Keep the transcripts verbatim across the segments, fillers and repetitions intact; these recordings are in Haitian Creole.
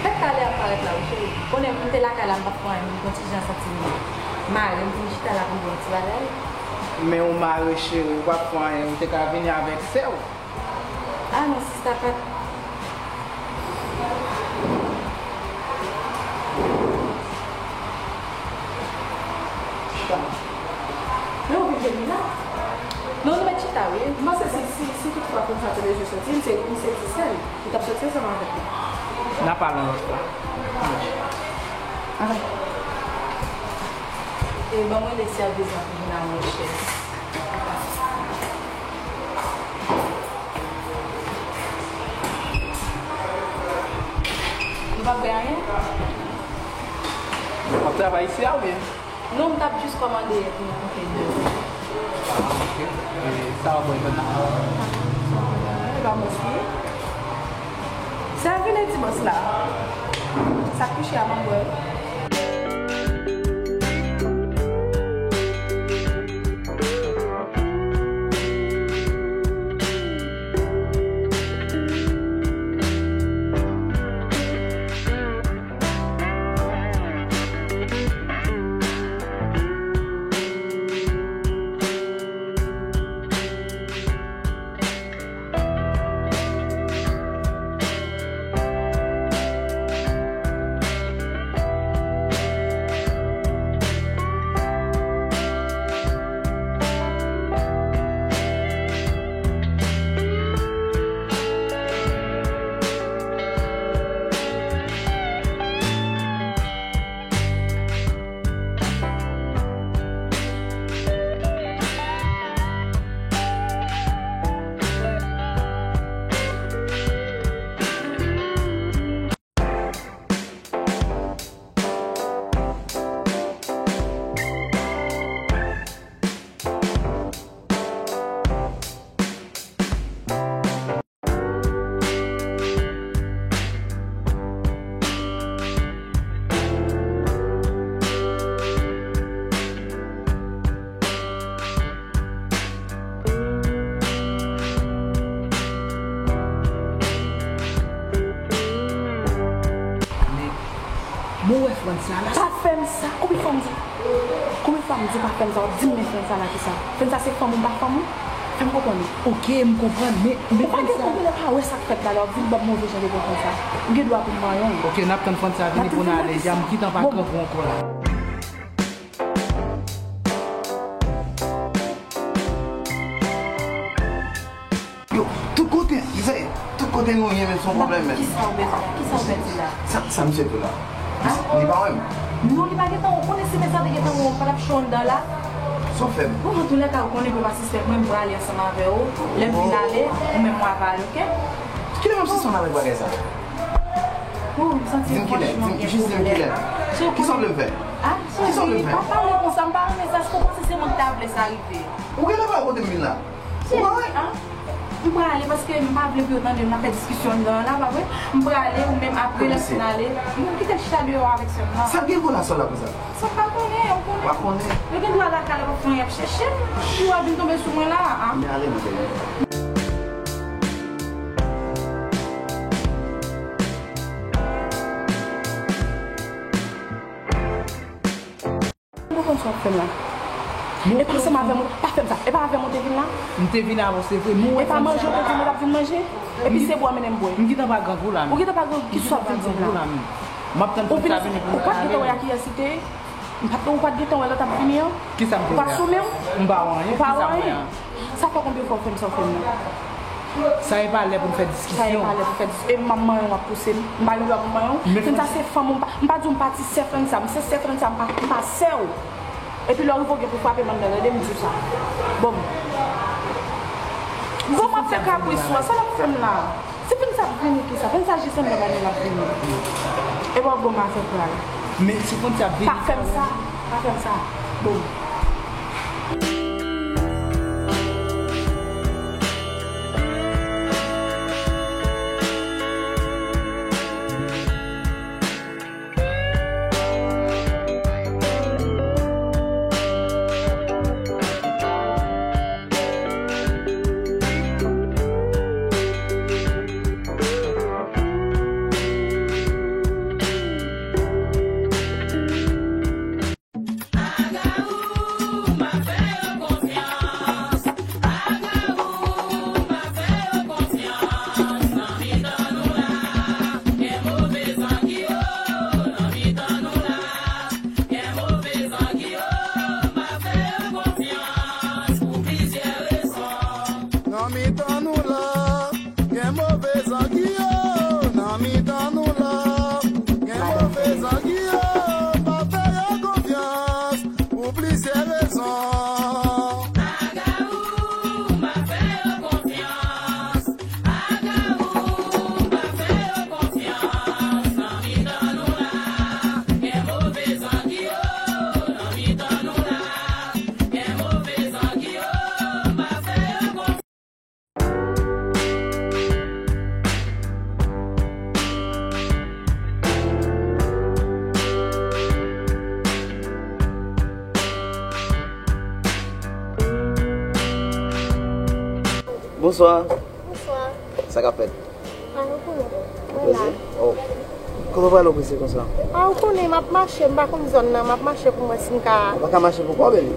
Fèk talè ap parèt la wi cheri. Konnen m te lakay la m pa t fè anyen, m gon ti jan santi m mare, m vin chita la pou m pran ti bagay. Men ou mare cheri, ou pa t fè anyen, ou te ka vini avèk sè w. Ah non, sista pa t. Chita. Men ou vin vini la? Non, nou mèt chita wi. M panse si, si, si toutfwa fanm sa te bezwen soti, m se, m se ti sè l. Li t ap soti ansanm avèk mwen. N a pale yon lòt fwa. Ann. E ban mwen de sèvis la pou vin a yon chèz. Nou pa fè anyen? W ap travay isi a oubyen? Non, m t ap jis kòmande pou, pou te de. Ah, ok. E sa w ap bwè kòm sa? E pa mwen ki. Sèvi le ti bòs la. Sa k pi chè a m ap bwè. Mwen wè Frantz sa la. Pa fè m sa. Konbyen fwa m di? Konbyen fwa m di pa fè m sa? W ap di m men Frantz sa la kisa? Frantz sa se fanm ou m pa fanm ou? Fè m konprann ou. Ok, m konprann, men, men Frantz sa. Ou pa gen, ou genlè pa wè sa k fèt la, lè w ap vin ban m move jan de bon Frantz sa. Ou gen dwa pou m manyen w. Ok, n ap tann Frantz sa vini pou n ale, ya m gentan pa kanpe ankò la. Yo, tout kote, se, tout kote nou ye, men se yon pwoblèm, men. Kisa w bezwen? Kisa w pèdi la? Sa, sa misye tou la? Li pa wè m? Non, li pa gentan wè w. Konnen si men sa te gentan wè w, pa t ap cho anndan la. Sa w fè m? Bon, antoulèka, ou konnen pou pa sispann, mwen, m prale ansanm avè w. Lè m fin ale, ou menm w ap ale, ok? Kilè m ap sispann avèk bagay sa? Oh, m santi franchman gen pwoblèm. Di m kilè, di m, jis di m kilè. Kisa w vle m fè? Ah, cheri, pa pale konsa, m pa renmen sa. Èske w panse se mwen ki ta vle sa rive? Ou genlè pa wè kote m vin la. Ou pa wè? Ah, m prale paske m pa vle pou yo tande m ap fè diskisyon anndan an la, pa vre? M prale, ou menm apre lè m fin ale, m kite l chita deyò avèk sè m nan. Sa gen relasyon la konsa? Sa m pa konnen, ou konnen. Pa konnen. Yo gen dwa lakay la, pa fè anyen, y ap chèche m. Yo ap vin tonbe sou mwen la, ah. Men ale, men ale. M pa konn sa w ap fè m la. E pa ansanm avè m, pa fè m sa. E pa avè m ou te vin la? M te vin avè w, se vre, men ou wè Frantz sa. E pa manje ou te di m ou t ap vin manje? Epi se bwè w mennen m bwè. M gentan pa grangou la, men. Ou gentan pa grangou, kisa w ap vin di m la? M ap tann Frantz sa vini pou nou ale. Ou pa t gentan wè a kiyès li te ye? M pa t, ou pa t gentan wè lè w t ap vini an? Kisa m te wè a? Ou pa t sou men w? M pa wè anyen. Ou pa wè anyen. Sa fè konbyen fwa w fè m sa w fè m nan? Sa e pa lè pou n fè diskisyon. Sa e pa lè pou fè dis-, e m ap manyen w, w ap pouse m. M pa gen dwa pou m manyen w. Frantz sa se fanm ou, m pa, m pa di w m pa ti sè Frantz sa, m se sè Frantz sa, m pa, m pa sè w. Epi lè w rive w gen pou frape m anndan, tande m di w sa. Bon. Bon, m ap fè kapris ou a, sa l ap fè m la? Si Frantz sa ap vini, kisa? Frantz sa jis anndan bagay l ap vini. E pa w bon m a fè pral. Men si Frantz sa ap vini. Pa fè m sa. Pa fè m sa. Bon. Bonswa. Bonswa. Sa k ap fèt? A, ou konnen. Mwen la. Poze? Oh. Kote w prale w prese konsa? A, ou konnen, m ap mache, m pa konn zòn nan, m ap mache pou m wè si m ka. Ou pa ka mache pou kò w, baby?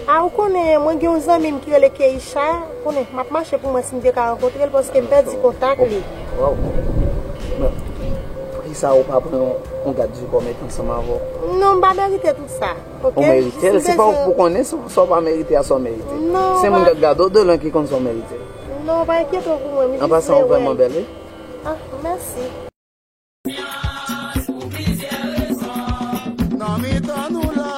A, ou konnen, mwen gen yon zanmi m ki rele Keisha, ou konnen, m ap mache pou m wè si m te ka rankontre l, paske m pèdi kontak li. Waw. Men, poukisa ou pa pran yon, yon gad di kò mete ansanm avè w? Non, m pa merite tout sa. Ok? Ou merite l. Se pa ou pou konnen sa w pa merite a sa w merite. Non, se moun k ap gade w de lwen ki konn sa w merite. Non, pa enkyete w pou mwen, m jis vle wè. An pasan, ou vrèman bèl, wi. Ah, mèsi. Nan mitan nou la,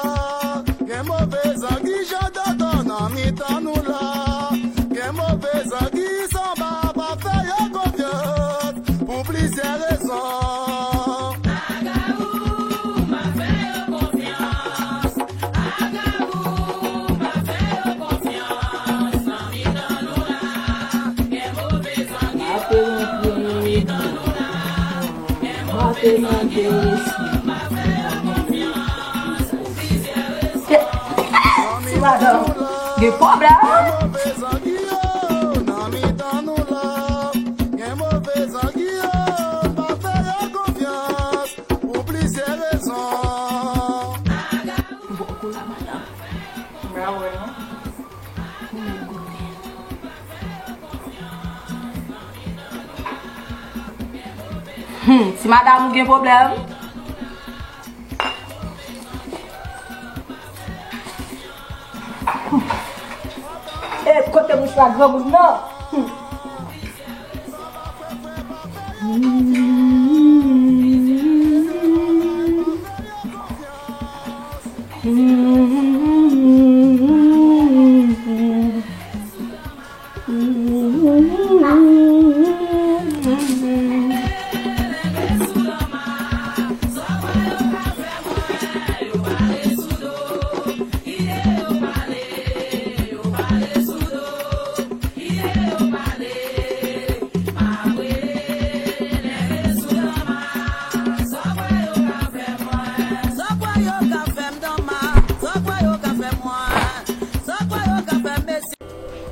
gen move zangi jan dòdò. Nan mitan nou la, gen move zangi sanba, pa fè yo konfyans. Pou plizyè rezon. Agawou, m pa fè yo konfyans. Agawou, m pa fè yo konfyans. Nan mitan nou la, gen move zangi. Mache nan de resi. Ti madanm, gen pwoblèm. Gen move zangi yo, nan mitan nou la. Gen move zangi yo, m pa fè yo konfyans pou plizyè rezon. Bon kou la, madanm. M pa wè non. Hmm, ti madanm ou gen pwoblèm. E kote mouchwa granmoun nan?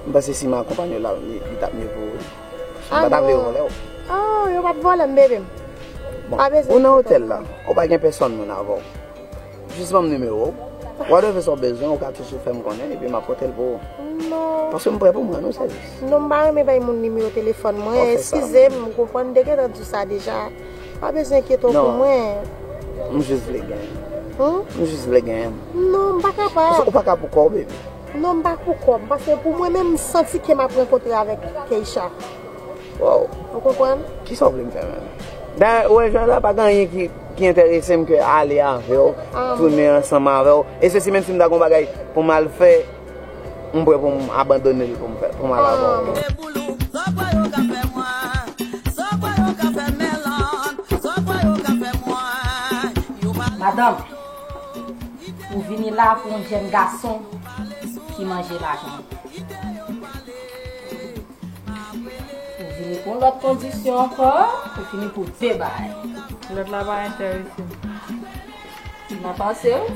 M panse si m akonpanye w la, li, li t ap mye pou ou. M pa ta vle yo vòlè w. Ah, yo p ap vòlè m, bebe m. Bon, ou nan otèl la, ou pa gen pèsòn moun avè w. Jis ban m nimewo w. W a dwe fè sa w bezwen, ou ka toujou fè m konnen, epi m ap pote l pou ou. Non. Paske m prè pou m rann ou sèvis. Non, m pa renmen bay moun nimewo telefòn mwen. Eskize m, ou konprann, m te gentan di w sa deja. Pa bezwen enkyete w pou mwen. M jis vle genyen. Hmm? M jis vle genyen. Non, m pa kapab. Ou pa ka pou kò w, baby. Non, m pa pou kò m. Paske pou mwen menm, m santi ke m ap rankontre avèk Keisha. Wow. Ou konprann? Kisa w vle m fè menm? Dayè, ou wè jan la, pa gen anyen ki, ki enterese m ke ale avè w, tounen ansanm avè w. E se si menm si m ta gen yon bagay pou m al fè, m prè pou m abandone l pou m fè, pou m al avè w. Madanm, ou vini la pou yon jèn gason ki manje lajan. Ou vini pou yon lòt kondisyon ankò, ou vini pou de bagay. Lòt la pa enterese m. Li nan panse w?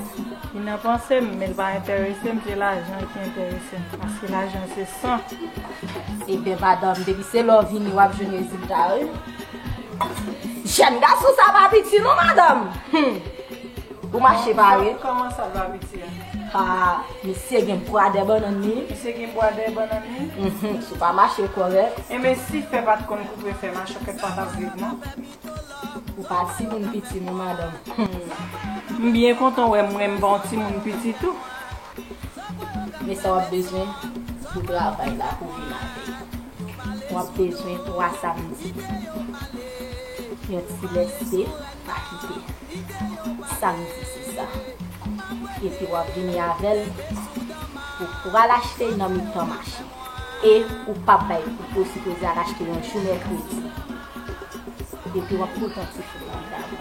Li nan panse m, men l pa enterese m, se lajan ki enterese m. Paske lajan se san. Ebyen, madanm, depi se lè w vini, w ap jwenn rezilta, wi. Jèn gason sa pa piti, non, madanm. Hmm. Ou mache pare? Kòman sa l pa piti a? Ah, misye gen bwa dè bannann li. Misye gen bwa dè bannann li? Mhm, si w pa mache kòrèk. Enben, si fè pa t konn koupe fè, machòkèt pa t ap viv, non. Ou pa timoun piti, non, madanm. Hmm. M byen kontan wè mwen, m pa yon timoun piti tou. Men sa w ap bezwen pou travay la, pou vin avè l. W ap bezwen twa samdi. Yon ti lèse, pa kite. Samdi, se sa. Epi w ap vini avè l. Ou pral achte nan mitan mache. E ou p ap bay kout, ou sipoze al achte yon jou mèkredi. Epi w ap pote yon ti fri nan dabou.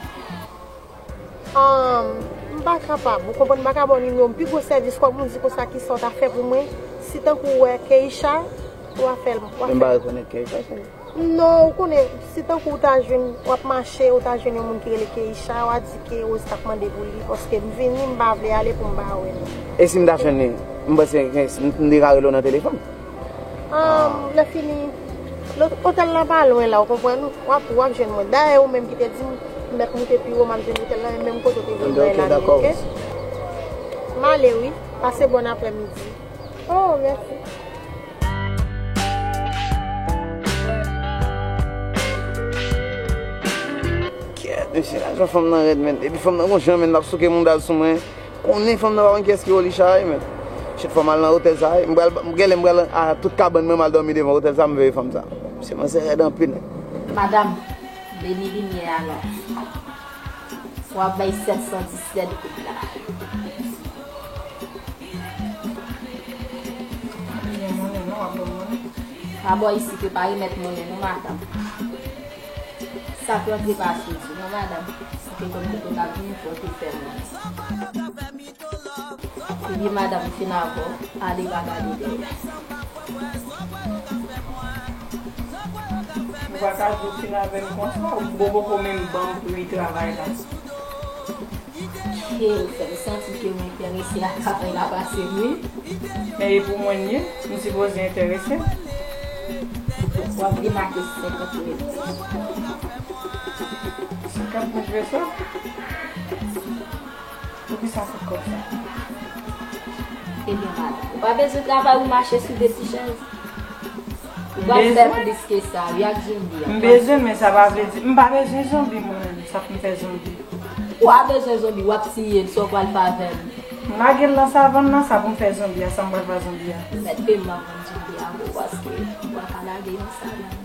Ahn, m pa kapab. Ou konprann, m pa ka ba w nimewo m. Pi gwo sèvis, kòm ou di konsa, kisa w ta fè pou mwen? Si tankou w wè Keisha, w a fè l. Men m pa rekonèt Keisha, cheri. Non, ou konnen, si tankou w ta jwenn, w ap mache, ou ta jwenn yon moun ki rele Keisha, w a di ke Rose t ap mande pou li, paske m vini, m pa vle ale pou m pa wè l. E si m ta jwenn li, m panse ke m, m te ka rele w nan telefòn. Ah, lè fini, lòt otèl la pa lwen la, ou konprann? W ap, w ap jwenn mwen. Dayè, ou menm ki te di m, m mèt moute pi wo, m ap jwenn otèl la, e menm kote w te voye bay la, oke? M ale, wi. Pase bòn aprèmidi. Oh, mèsi. Kèt, mesye, lajan fanm nan rèd, menn. Epi fanm nan gon jan, menn, l ap souke mouda l sou mwen. Konnen fanm nan pa konn kiyès ki Olisha a, menn. Shit, fò m al nan otèl sa a, m pral, m genlè m pral a tout kabann mwen, m al dòmi devan otèl sa a, m veye fanm sa a. Mesye, mwen se rèd anpil. Madanm, beni limyè a non. W ap bay sèt san disèt goud la. Byen monnen non, w ap ban m monnen. Pa bò isit, yo pa remèt monnen non, madanm. Sa k rantre pa sezi non, madanm. Si te konn kote w t ap vini, fò w te fè monnen. Ebyen, madanm, m fin avè w. Ale, pa gade dèyè. Ou pa ka di w fin avè m konsa, ou poko menm ban m pri travay la. Ke ou fè m santi ke w enterese a travay la pase m, wi. Men e pou mwen l ye, m sipoze enterese. W ap demake senkant mil. Senkant mil peso? Poukisa tout kòb sa? Ebyen, madanm, ou pa bezwen travay ou mache sou de ti chèz? Ou pral fè plis ke sa, wi, ak zonbi an. M bezwen, men sa pa vle di, m pa bezwen zonbi, mwen menm, sa pou m fè zonbi. Ou pa bezwen zonbi, w ap tiye l, sa w pral fè avè l? M lage l nan savann nan, sa pou m fè zonbi a, sa m pral fè zonbi a? Ou mèt peye m vann zonbi a, bon, paske ou pa ka lage yon savann nan.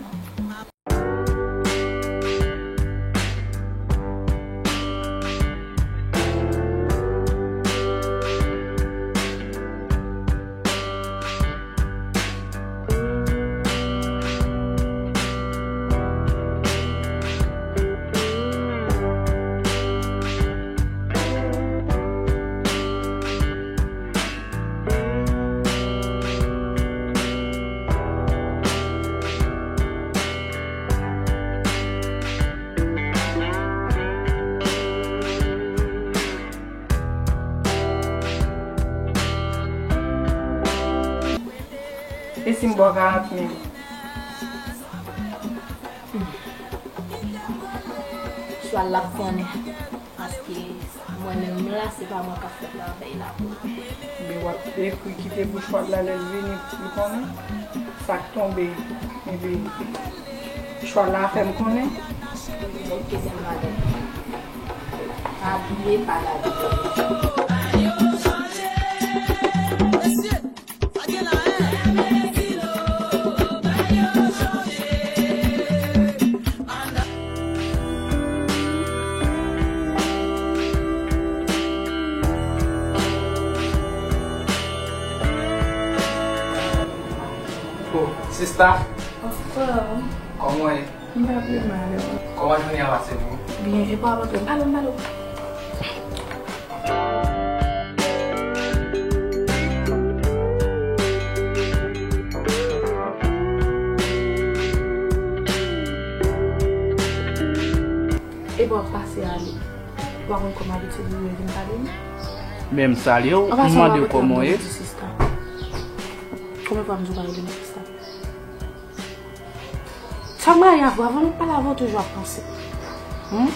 E si m ba w karant mil? Chwal la ap konnen. Paske mwen menm la, se pa mwen k ap fè travay la pou li. Men w ap ekri kite pou chwal la lè l vini pou l konnen. Sa k tonbe, ebyen, chwal la fè m konnen. Oke, bèl madanm. Abiye, pa labiye. Oh, sista. Kòman w ye? M pa pi mal, e ou? Kòman jounen an pase pou ou? Byen, e pa pwoblèm. Pale m, pale m. Epi w ap pase ale. Ou pa konn kòm abitid ou ye vin pale m? Men m salye w, m mande w kòman w ye. An pasan, m pa konn kòman w ye. Konbyen fwa m di w pa rele m sista? Sa m rayi avè w, avan m pale avè w, toujou ap panse. Hmm?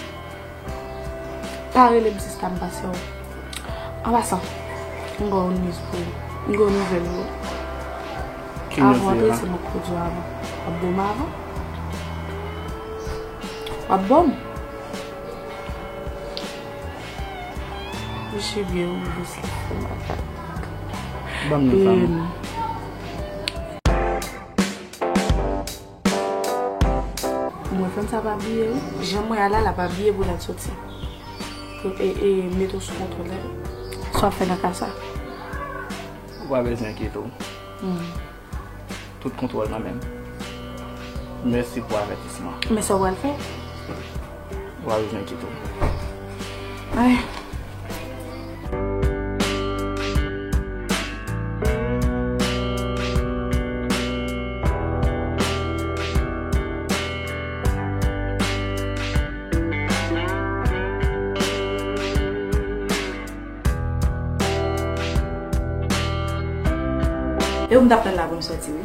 Pa rele m sista m pase w. An pasan, m gen yon news pou ou. M gen yon nouvèl pou ou. Ki nouvèl la? Avan w antre, se mwen k pou di w avan. W ap ban m avan. W ap ban m? Mesye byen ouvri sa fè makak. Ban m nan sa non. Mwen fanm sa pa bliye wi. Jan mwen a la, la pa bliye pou l al soti. E, e, mete w sou kontwòl, tande. Sa w ap fè nan ka sa? Ou pa bezwen enkyete w. Hmm. Tout kontwòl nan men m. Mèsi pou avètisman. Men sa w pral fè? Ou pa bezwen enkyete w. Ay. E ou m t ap tann la pou m soti wi.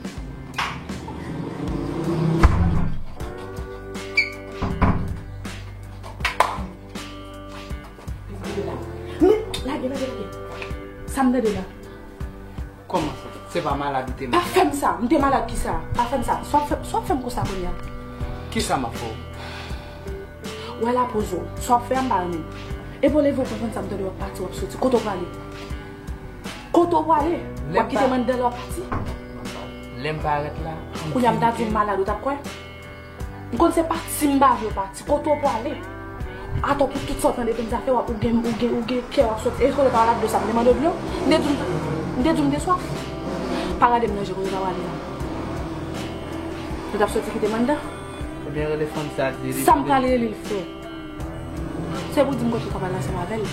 Mete la. Lage, lage, lage. Sa m tande la. Kòman sa? Se pa malad ou te malad? Pa fè m sa. M te malad kisa? Pa fè m sa. Sa w ap fè, sa w ap fè m konsa kounye a? Kisa m ap fè w? Wè lapoz ou. Sa w ap fè a m pa renmen. Epi w leve w pran konn sa m tande w ap pati, w ap soti. Kote w prale? Kote w prale? W ap kite m anndan la w ap pati? Lè m parèt la. Kounye a m ta di w m malad, ou t ap kwè? M konn se pati m pa vle w pati. Kote w prale? Atò pou tout sa w tande pou m ta fè, w ap, ou gen, ou gen, ou gen kè w ap soti. E kote w pa la dlo sa, m te mande w dlo? M te di w, m te di w m te swaf. Pa gade m nan je kote w ta prale la. Ou t ap soti kite m anndan? Ebyen, rele fanm sa, di li. Sa m pral rele l frè? Se pou di m kote w ka pral ansanm avè l.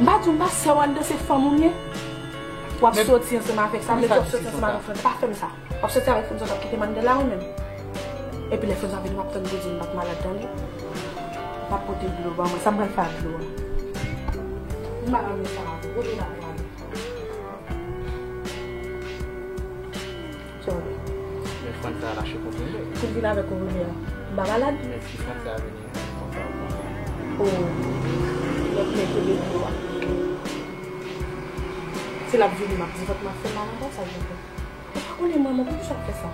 M pa di w m pa sè w anndan, se fanm ou m ye. W ap soti ansanm avèk sa, m vle di w ap soti ansanm avèk fanm sa. Pa fè m sa. W ap soti avèk fanm sa, w ap kite m anndan la ou menm. Epi lè fanm sa vini, w ap tann pou di m pa t malad tande. M ap pote dlo ba mwen. Sa m pral fè ak dlo a? M pa renmen sa avè w. Kote w ta pral? Sorry. Men fanm sa lache konprann. Pou vin avèk ou vre a. M pa malad? Men si fanm sa vini, fanm sa konprann. Oh. Lòt men kote dlo a. Si l ap vini, m ap di fanm m ap fè mal ankò, sa j ap fè. Ou pa konnen manman, poukisa w ap fè sa?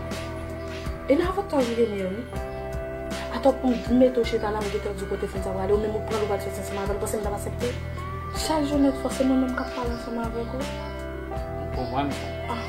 E nan avan tan ou vini, wi. Atò pou m mete w chita la, m gentan di w kote fanm sa prale, ou menm ou pran l, ou pral soti ansanm avè l, panse m t ap aksepte? Chak jounen fòse mwen menm k ap pale ansanm avèk ou. Pou mwen, ah.